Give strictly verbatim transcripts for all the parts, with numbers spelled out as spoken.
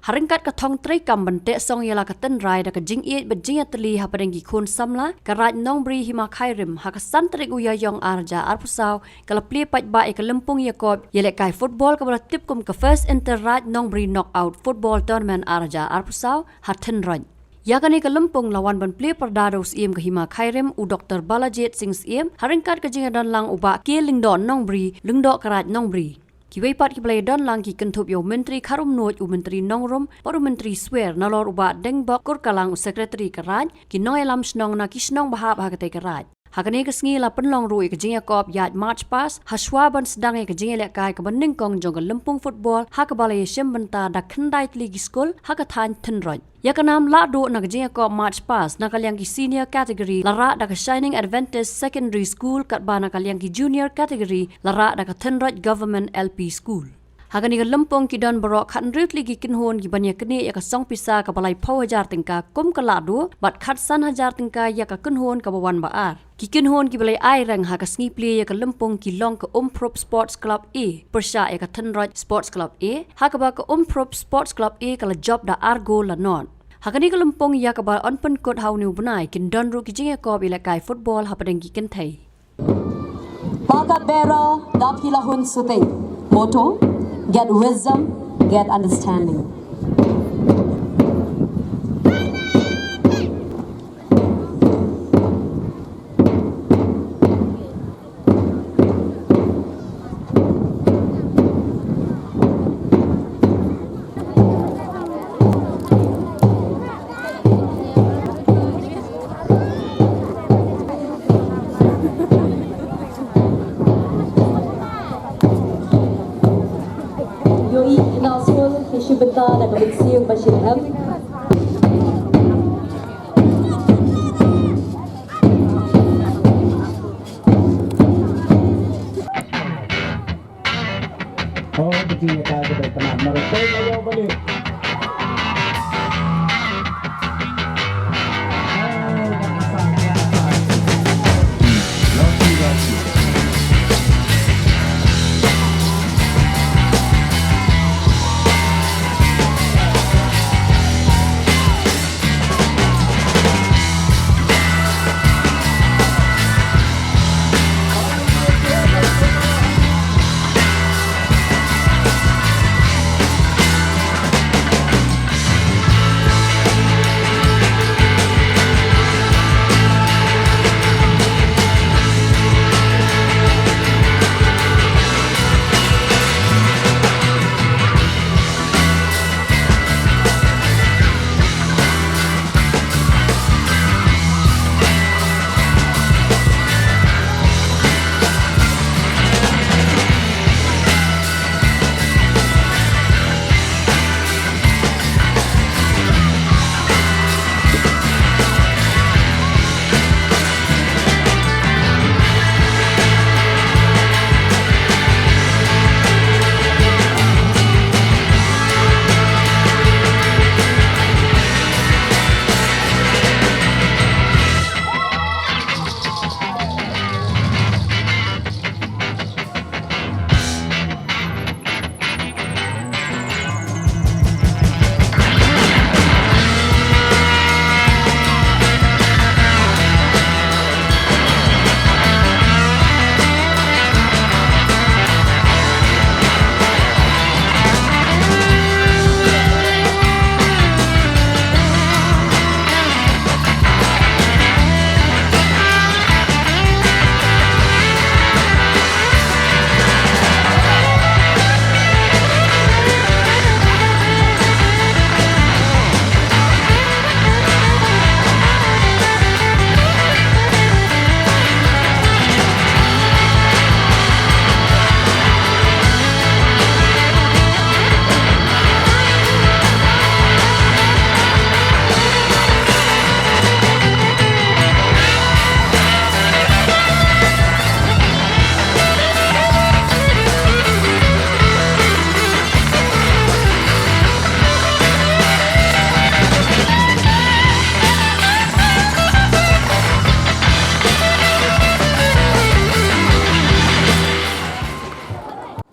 Ha ryngkat ka thong treikam ban teh song ïa la ka tynrai da ka jingïeit bad jingïatylli hapdeng ki khun samla, ka Raid Nongbri Hima Khyrim ha ka san tarik u Ïaïong ar hajar arphew saw ka la plie paidbah ïa ka lympung ïakob ïalehkai football kaba la tip kum ka First Inter Raid Nongbri Knockout Football Tournament ar hajar arphew saw ha Thynroit. Ïa kane ka lympung la wan ban plie pyrda da u Syiem ka Hima Khyrim u Doktor Balajied Singh Syiem ha ryngkat ka jingïadon lang u Bah K Lyngdoh Nongbri, Lyngdoh ka Raid Nongbri. Kiwei pat kiba la ïadon lang ki kynthup ïa u Myntri Kharumnuid, u Myntri Nongrum bad u Myntri Swer, nalor u Bah Dengbok Kurkalang u Secretary ka Raid, ki nongïalam shnong na ki shnong ba hap ha katei ka Raid. Ha kane ka sngi la pynlong ruh ïa ka jingïakob ïaid March Past ha shuwa ban sdang ïa ka jingïalehkai kaba nyngkong jong ka lympung football ha kaba la ïashim bynta da khyndai tylli ki skul ha ka thaiñ Thynroit. Ïa ka nam lahduh na ka jingïakob March Past na ka liang ki senior category la rah da ka Shining Adventist Secondary School katba na ka liang ki junior category la rah da ka Thynroit Government L P School. Ha kane ka lympung ki don baroh khathynriew tylli ki kynhun kiban ïaknieh ïa ka song pisa kaba laiphew hajar tyngka kum ka lahduh bad khatsan hajar tyngka ïa ka kynhun kaba wan ba ar. Ki kynhun kiba la ai reng ha ka sngi plie ïa ka lympung ki long ka Umprup Sports Club A pyrshah ïa ka Thynroit Sports Club A, ha kaba ka Umprup Sports Club A ka la jop da ar gol la nod. Ha kane ka lympung ïa kaba yn pynkut ha une u bnai kin don ruh ki jingïakob ïalehkai football hapdeng ki kynthei. Bakat bera da phi la hun suting. Motto, get wisdom, get understanding. Ïohi ki nongshun ki shu bynta na ka mynsiem ba shi rhem. Oh, betul ya, kau betul, tenang. Mari, kita jauh balik.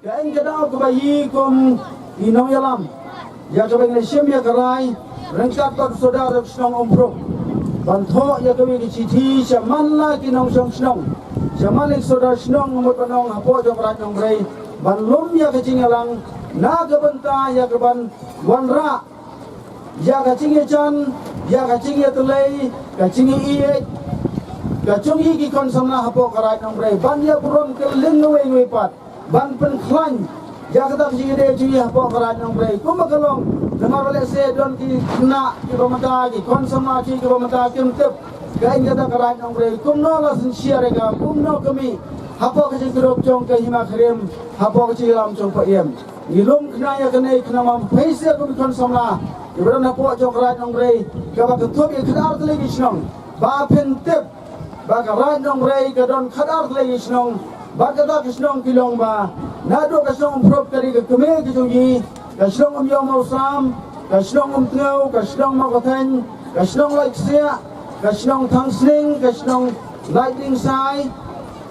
Ka ing ka daw kaba yi kum i nongïalam. Ïa kaba ngi la shim ïa ka rai ryngkat bad u sordar shnong Umphrup ban thoh ïa kawei ka shithi sha man la ki nongshong shnong, sha man la ki sordar shnong, mut ban ong hapoh jong ka Raid Nongbrei, ban lum ïa ka jingïalang na ka bynta ïa ka ban wanrah ïa ka jingïajan, ïa ka jingïatlei, ka jingïeit ka jong ngi ki khun samla hapoh ka Raid Nongbrei, ban ïa burom kylleng kawei kawei pat, ban pynkhlaiñ ïa kata ka jingïadei jong ngi hapoh ka Raid Nongbrei kumba ka long. Namar ba lehse don ki khynnah kiba mynta, ki khun samla ki kiba mynta kim tip kaei kata ka Raid Nongbrei, kumno la synshar ïa ka, kumno ka mih hapoh ka jingkyrduh jong ka Hima Khyriem, hapoh ka jingïalam jong Paiem. Ngi lum khnang ïa kane khnang ba phi sha kum ki khun samla kiba don hapoh jong ka Raid Nongbrei kaba kynthup ïa ka khadar tylli ki shnong, ba phin tip ba ka Raid Nongbrei ka don khadar tylli ki shnong, bad kata ki shnong ki long ba naduh ka shnong Umphrup ka dei ka kmie ka jong ngi, ka shnong Umïaw Mawsam, ka shnong Umtngew, ka shnong Mawkatheiñ, ka shnong Laitksia, ka shnong Thangsning, ka shnong Laitdingsai,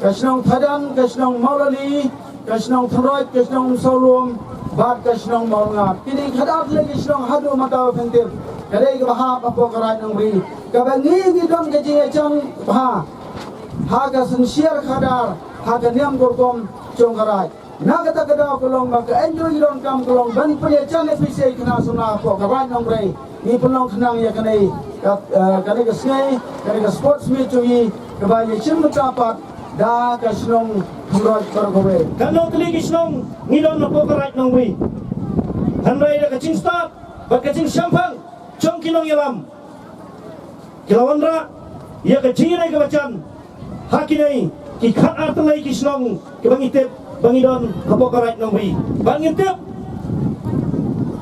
ka shnong Thadan, ka shnong Mawlali, ka shnong Thynroit, ka shnong Umsawlum, bad ka shnong Mawlngat. Kine khadar tylli ki shnong haduh mynta ba phin tip ka dei kaba hap hapoh ka Raid Nongbrei, kaba ngi ngi don ka jingïajan bha ha ka synshar khadar, ha ka niam ka rukom jong ka raid. Na kata ka daw ka long ba ka enjoy ki donkam ka long ban pynïajan ïa phi sha ki khynnah samla hapoh ka Raid Nongbrei. Ngi pynlong khnang ïa kane ka, eh, kane ka sngi, kane ka sports meet jong ngi kaba ïashim bynta pat da ka shnong Thynroit baroh kawei. Katno tylli ki shnong ngi don hapoh ka Raid Nongbrei, hynrei da ka jingstad bad ka jingshemphang jong ki nongïalam ki la wanrah ïa ka jingïadei kaba jan ha kine ki khatar tylli ki shnong kiba ngi tip ba ngi don hapoh ka Raid Nongbrei. Ba ngi tip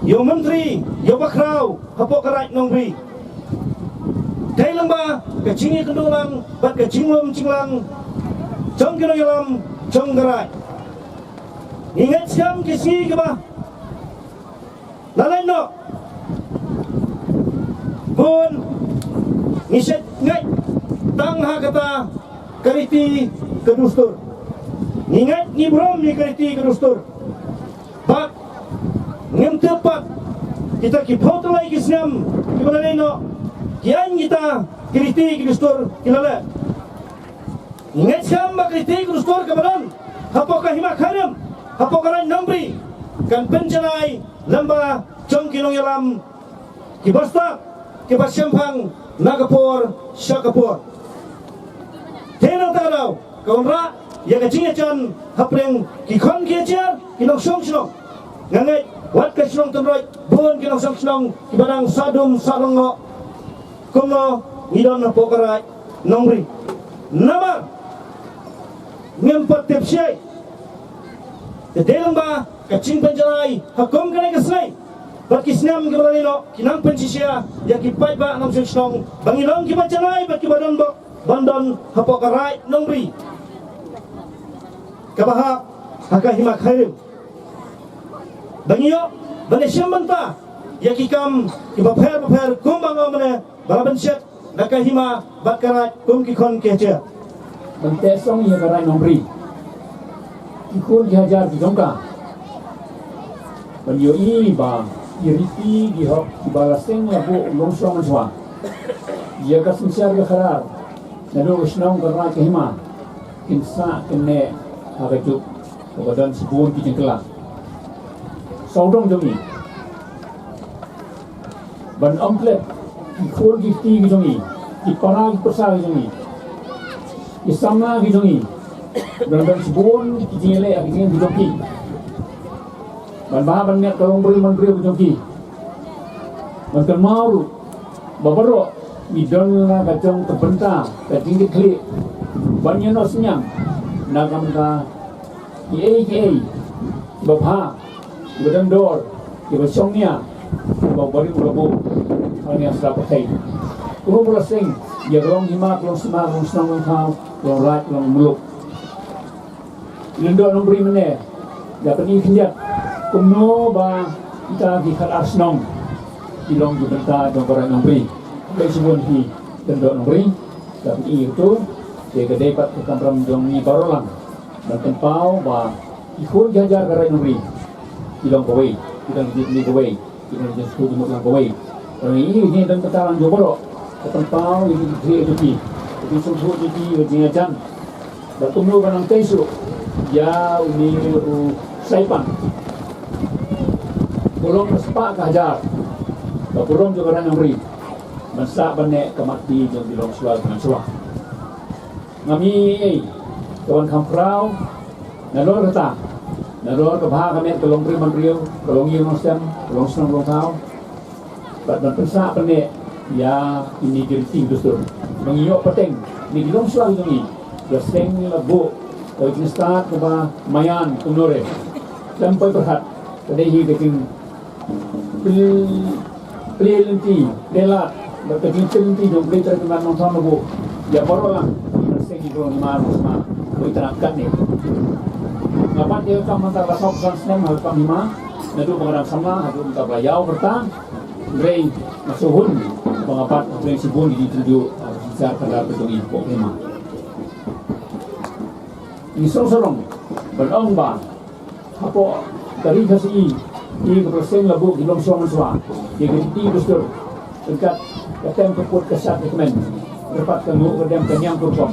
ïa u Myntri, ïa u Bakhraw hapoh ka Raid Nongbrei. Dei lang ba ka jingïakynduh lang bad ka jinglum jinglang jong ki nongïalam jong ka raid. Ngi ngeit skhem ki sngi kiba la leit noh, bun ngi shait ngeit tang ha kata ka riti ka dustur. Ngi ngeit, ngi burom ïa ka riti ka dustur. Bad ngim tip pat kita ki phew tylli ki snem kiba la leit noh, ki aiñ kita ki riti ki dustur ki la leh. Ngi ngeit skhem ba ka riti ka dustur kaba don hapoh ka Hima Khyriem, hapoh ka Raid Nongbrei, kan pynjanai lem bad jong ki nongïalam kiba stad, kiba shemphang na ka por sha ka por. Te na kata ka daw ka wanrah ïa ka jingïajan hapdeng ki khun ki ïajar, ki nongshong shnong. Nga ngeit wat ka shnong Thynroit, bun ki nongshong shnong kiba dang sah dum sah lyngngoh kumno ngi don hapoh ka Raid Nongbrei. Namar ngim pat tip shisha. Te dei lang ba ka jingpynjanai ha kum kane ka sngi bad ki snem kiba la leit noh ki nang pynshisha ïa ki paidbah nongshong shnong ba ngi long kiba janai bad kiba donbok ban don hapoh ka Raid Nongbrei kaba hap ha ka Hima Khyriem. Ba ngi ïoh ban ïashim bynta ïa ki kam kiba pher bapher kumba nga ong mynne, ba la pynshet da ka hima bad ka raid kum ki khun ki ïajar. Ban teh song ïa ka Raid Nongbrei, ki khun ki hajar ki jong ka, ban ïohi ba ki riti ki hok kiba la seng la buh long shnong mynshuwa, ïa ka synshar ka khadar naduh ka shnong ka raid ka hima, kin sah kin neh ha ka juk kaba don shibun ki jingkylla. Sawdong jong ngi, ban ym klet ki khun ki kti ki jong ngi, ki para ki pyrsa ki jong ngi, ki samla ki jong ngi, ban don shibun ki jingïaleh ha ki jingim ki jong ki. Ban bha ban miat ka longbriew manbriew ki jong ki. Ban kynmaw ruh ba baroh ngi don la ka jong ka bynta ka jingkitkhlieh ban ïanoh synñiang na ka bynta kiei kiei kiba bha, kiba don dor, kiba shong nia, kiba barim u la buh ha nia sla pyrthei. Kumno ba la seng ïa ka long hima, ka long sima, ka long shnong, ka long thaw, ka long raid, ka long muluk. Lyngdoh Nongbrei mynne, da pyni khyndiat kumno ba kita ki khatar shnong ki long ki bynta jong ka Raid Nongbrei. Ka shibun ki Lyngdoh Nongbrei, da pyni ïa uto, te ka dei pat ka kamram jong ngi baroh lang ban pynpaw ba ki khun ki hajar ka Raid Nongbrei ki long kawei, ki long ki jingkylli kawei. Ki nongïalam jingïasuk jingmut lang kawei. Tang ïa ngi ngi dang kata lang jubor. Ka pynpaw ïa ki jingïasuk jingmut, ïa ki jingïasuk jingmut, ïa ki jingïajan. Bad kumno ban nang tei shuh ïa une u Saipan. Burom ka spah ka hajar. Ka burom jong ka rangbah ri. Ban sah ban neh ka mat ki jong ki longshuwa ki longshuwa. Ngam ïohi ei ei ka ban kham khraw. Nalor kata, nalor ka bha ka met ka longbriew manbriew, ka longïing longsem, ka longshnong longthaw. Bad ban pynsah pynneh ïa kine ki riti ki dustur. Ba ngi ïoh pateng ne ki longshuwa jong ngi. La seng la buh ka jingstad kaba maïan kumno re. Lem poi pyrkhat ka dei hi ka jing plie lynti, plie lad bad ka jingplie lynti jong U Blei Trai Kynrad Nongthaw Nongbuh ïa baroh lang. Ban seng ki briew hima nongshma ba itynnad katne. Nga bat ïa ka kam mynta la sawphew san snem ha ka kam hima, naduh ba nga dang samla haduh mynta ba la ïaw ka rta. Hynrei nga sngewhun ba nga bat hapdeng shibun ki jingtynjuh, ah, ka jingshar khadar ka jong ngi hapoh hima. Ngi sngewsarong ban ong ba hapoh ka ri Khasi, ïa kaba la seng la buh ki longshuwa manshuwa, ïa ki riti dustur, ryngkat ka tem ka put ka shad ka kmen, kyrpad ka nguh ka dem ka ñiang ka rukom.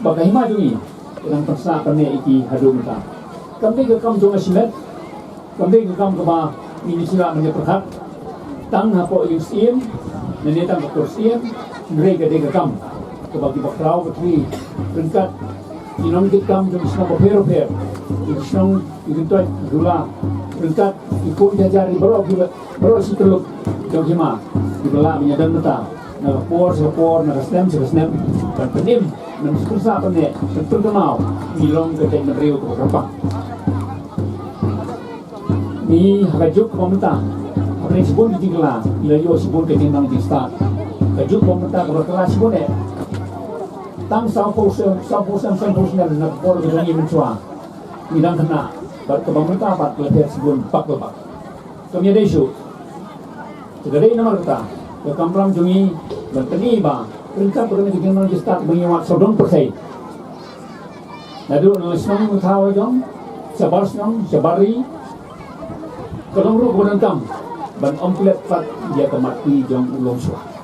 Ba ka hima jong ngi ka dang pynsah pynneh ïa ki haduh mynta. Kam dei ka kam jong nga shimet, kam dei ka kam kaba ngin ïa shu lah ban ïa pyrkhat tang hapoh ïing syiem, ne tang ka kur syiem, hynrei ka dei ka kam kaba ki bakhraw batri ryngkat ki nongkitkam jong ki shnong bapher bapher, ki shnong, ki kyntoit jula, ryngkat ki khun ki hajar, ki baroh ki ba-, baroh shi tyllup jong hima, kiba lah ban ïadon bynta na ka por sha ka por, na ka snem sha ka snem, ban pynim, ban pynsah pynneh, ban pynkynmaw ngi long ka jaitbynriew kaba kyrpang. Ngi ha ka juk kaba mynta, hapdeng shibun ki jingkylla, ngi la ïoh shibun ka jingnang jingstad. Ka juk kaba mynta kaba la kylla shibun eh. Tang sawphew snem, sawphew snem, sanphew snem na ka por ka jong ngi mynshuwa, ngi dang khynnah, bad kaba mynta pat la pher shibun bak la bak. Kam ïadei shuh. Te ka dei namar kata ka kamram jong ngi ban pyni ba ryngkat bad kane ka jingnang jingstad ba ngi wad sawdong pyrthei. Naduh na la shnong na thaw jong, shabar shnong, shabar ri, ka long ruh kaba donkam ban ym klet pat ïa ka mat ki jong u longshuwa.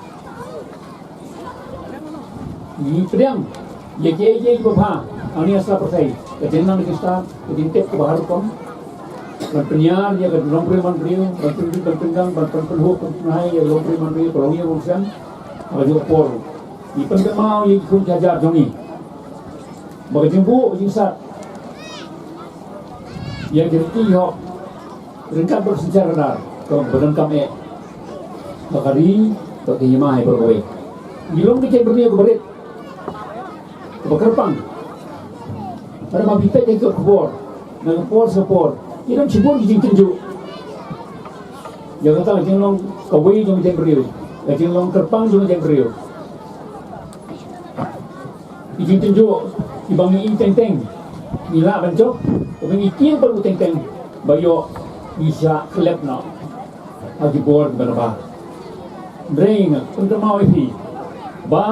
Ngi pdiang ïa kiei kiei kiba bha hangne ha sla pyrthei, ka jingnang jingstad, ka jingtip kaba har rukom, ban pynïar ïa ka longbriew manbriew, ban pynbit ban pyngang, ban pyn-, pynhoh pynpynhai ïa ka longbriew manbriew, ka longïing longsem ha kajuh ka por. Ngi pynkynmaw ïa ki khun ki hajar jong ngi ba ka jingbuh jingsad ïa ki riti hok ryngkat bad ka synshar khadar ka long kaba donkam eh ha ka ri bad ka hima hi baroh kawei. Ngi long ka jaitbynriew kaba rit, kaba kyrpang. Haba phi peit ïa ki kot khubor na ka por sha ka por, ki don shibun ki jingtynjuh ïa kata ka jinglong kawei jong ka jaitbynriew, ka jinglong kyrpang jong ka jaitbynriew. Ki jingtynjuh kiba ngi ïeng teng teng ngi lah ban jop, kiba ngi tieng pat u teng teng ba ïoh ngi shah khlep noh ha ki bor kiba nabar. Hynrei nga pynkynmaw ïa phi ba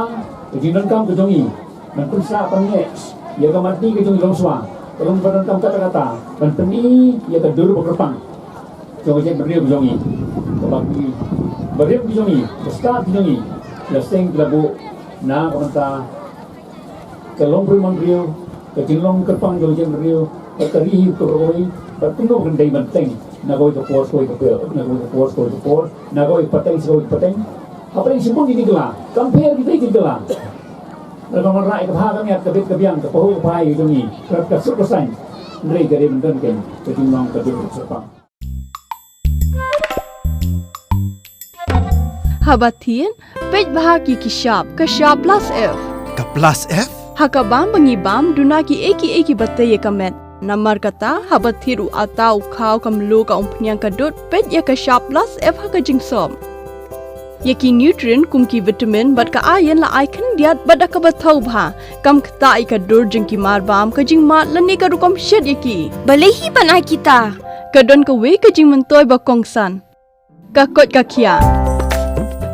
ka jingdonkam ka jong ngi ban pynsah pynneh ïa ka mat ki jong ngi longshuwa ka long ba donkam katta katta ban pyni ïa ka dur ba kyrpang jong ka jaitbynriew ka jong ngi. Kaba ki barim ki jong ngi, ka stad ki jong ngi, la seng ki la buh na ka bynta ka longbriew manbriew, ka jinglong kyrpang jong ka jaitbynriew, ka ri hi ka roi, bad kumno kan dei ban teng na kawei ka por sha kawei ka por, na kawei ka por sha kawei ka por, na kawei ka pateng sha kawei ka pateng. Hapdeng shibun ki jingkylla, kam pher ki jingkylla. Na ka wanrah ïa ka bha ka miat, ka bit ka biang, ka pahuh ka phai ka jong ngi, ka, ka suk ka saiñ, hynrei ka dei ban don kein ka jinglong ka dur kyrpang. Haba thied, peit bha ki ki shap, ka shap plus F. Ka plus F? Ha ka bam ba ngi bam, duna kiei kiei kiba tei ïa ka met. Namar kata, haba thied u atta, u khaw, ka mluh, ka umphniang, ka dud, peit ïa ka shap plus F ha ka jingsop. Ïa ki nutrient kum ki vitamin bad ka iron la ai khyndiat bad da kaba thaw bha. Kam ktah ïa ka dur jong ki mar bam, ka jingmad lane ka rukom shet ïa ki. Balei hi ban ai kita? Ka don kawei ka jingmyntoi ba kongsan. Ka koit ka khiah.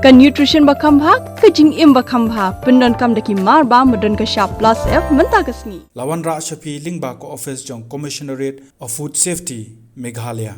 Ka nutrition ba kham bha, ka jingim ba kham bha, pyndonkam da ki mar bam ba don ka shap plus F mynta ka sngi. La wanrah sha phi lyngba ka office jong Commissionerate of Food Safety, Meghalaya.